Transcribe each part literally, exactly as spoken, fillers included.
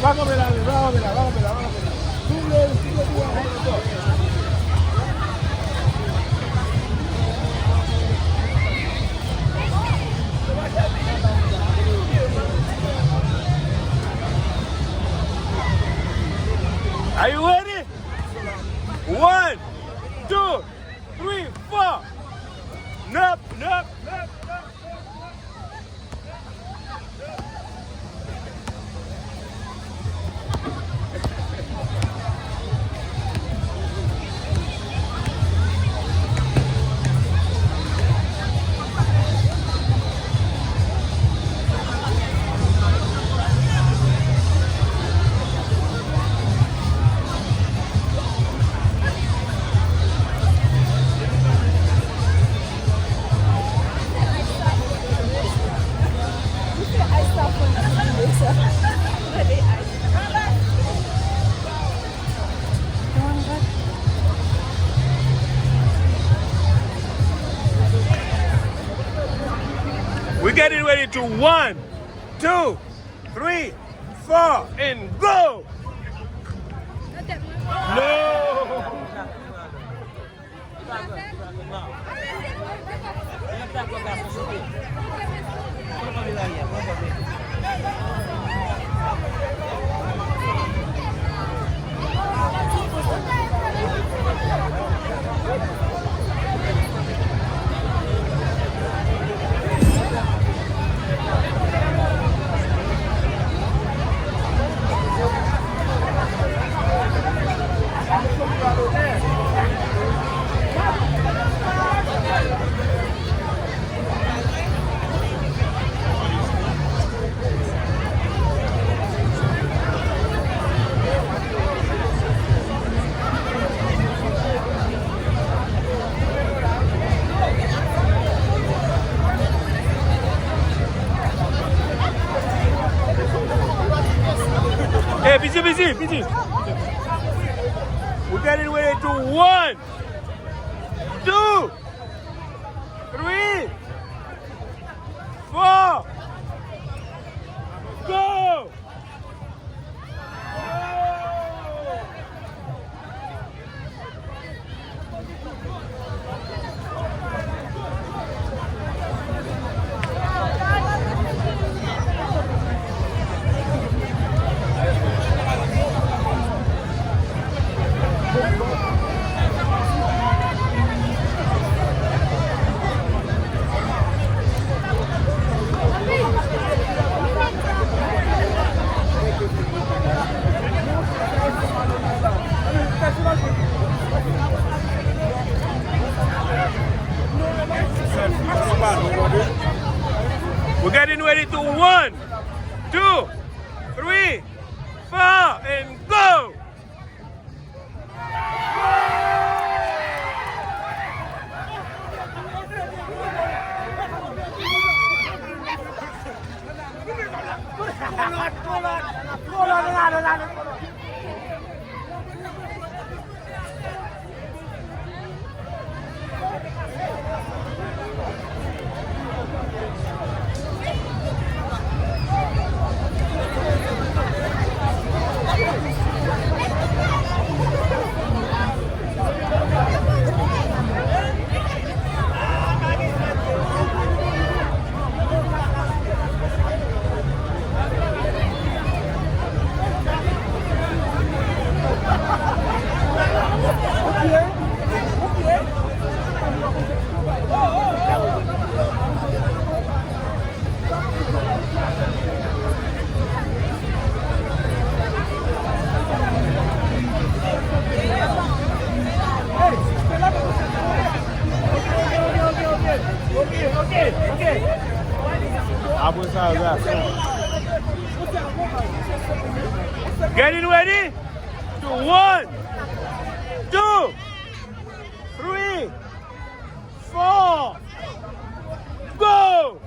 Pa kanpe la, men, pa kanpe la, pa kanpe la, pa kanpe la. Si w vle, si w vle, si w vle, si w vle. Are you ready? One, two, three, four. Nèf, nèf, nèf, nèf, nèf, nèf. We getting ready to one, two, three, four, and go! No! Hey, piti, piti, piti. We getting ready to one, two, three, four, go! We're getting ready to one, two, three, four, and go! Apre sa, gason. Getting ready to one, two, three, four, go!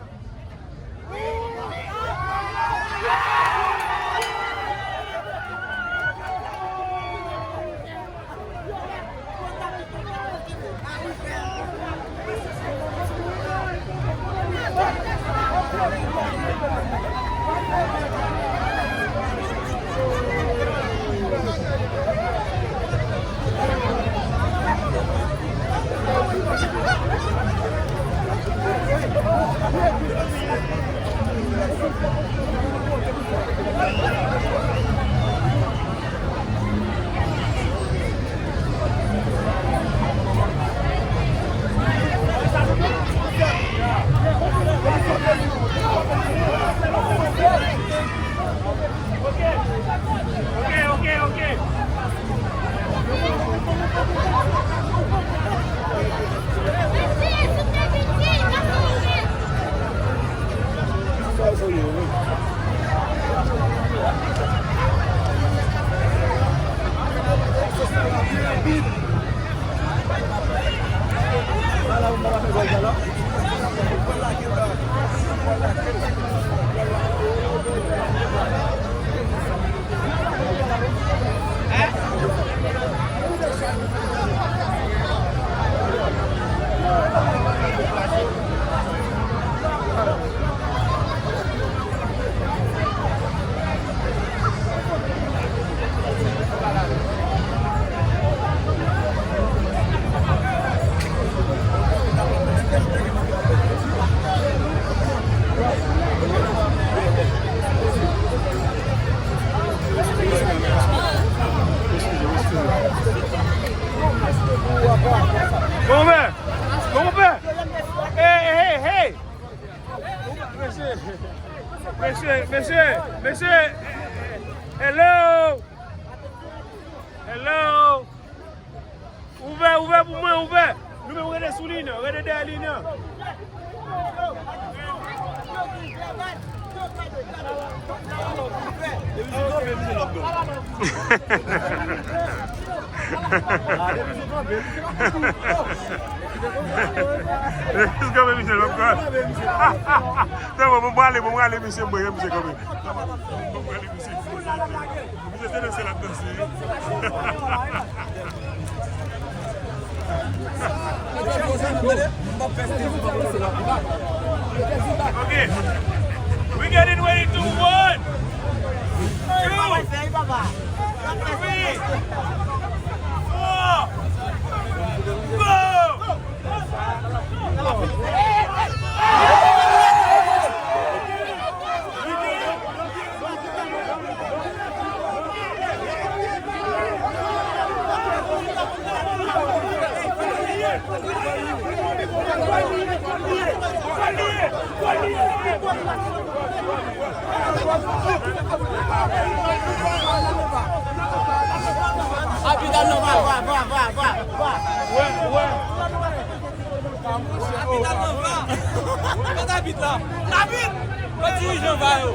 Konpè! Konpè! Hey, hey, hey! Mesye! Mesye, mesye, mesye! Hello! Hello! Ouvè, ouvè pou mwen, ouvè! Nou menm rete sou li nan, rete dèyè li nan. Let's go, baby, let's go. Se bon, bon, bon, ale, bon, ale, misye, bon, misye, kanpe. Bon, bon, ale, misye. Misye, se danse l ap danse. Ok. We getting ready to one, two, three, four, go! Abit al nan va, va, va, va, va, va. Wè, wè. Abit al nan va. Mèt abit la. Abit! Mèt dirijan va yo.